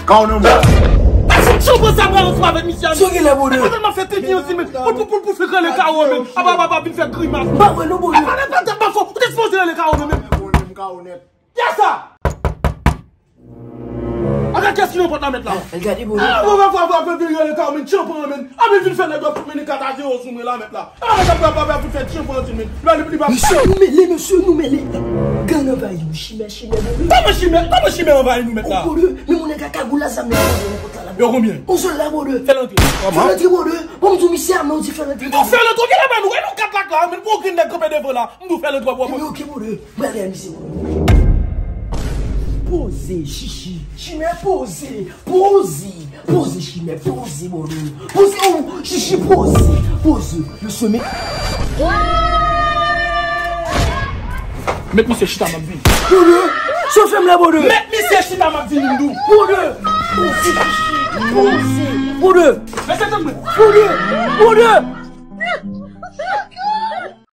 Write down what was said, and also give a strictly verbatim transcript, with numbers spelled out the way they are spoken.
Kawo nan mwen. Pase chanpon sa pral ansanm avèk misye a. Sa w gen la, bwodè? Mwen tèlman fè tenten yon ti men. Pou, pou, pou, pou fè rele Kawo, men. Apa, apa, apa, vin fè grimas. M pa kwè non, bwodè. Apa, apa, apa, apa, ou te sipoze rele Kawo, men. Yes, sir! Gade kiyès ki nan pòt la, mèt la. Al gade, bwodè. Ah, bon, bon, bon, bon, bon, vin rele Kawo, men, chanpon, men. Ah, men, vin fè nèg yo fout mennen kat a zewo sou mwen la, mèt la. Ah, men, sa pral pa pou fè chanpon, men. Li pa, li, li pa. Mesye, nou mele, mesye, nou mele. Gang anvayi nou, chimè, chimè, bwodè. Kòman chimè, kòman chimè anvayi nou, mèt la? Oh, bwodè, men moun nèg a kagoul la, zam nan, bwodè, nan kont la, la. Yo konbyen? On sèl la, bwodè. Fè l antre. Fè l antre, bwodè. Bon, m di w, misye a, men w di fè l antre, bwodè. Bon, fè l antre, ou gen la men nou, wè nou kat la, la, men pou gen nèg kanpe devan la. M di w fè l antre, bwodè. Ebyen, oke, bwodè. Gade misye. Poze, chichi. Chimè poze. Poze. Poze, chimè. Poze, bwodè. Poze, oh, chichi, poze. Poze. Yo some. Met misye chita, m ap vini. Bwodè. Sofe m la, bwodè. Met misye chita, m ap vini, m di w. Bwodè. Poze, chichi. Poze. Bwodè. Mesye, tann mwen. Bwodè. Bwodè.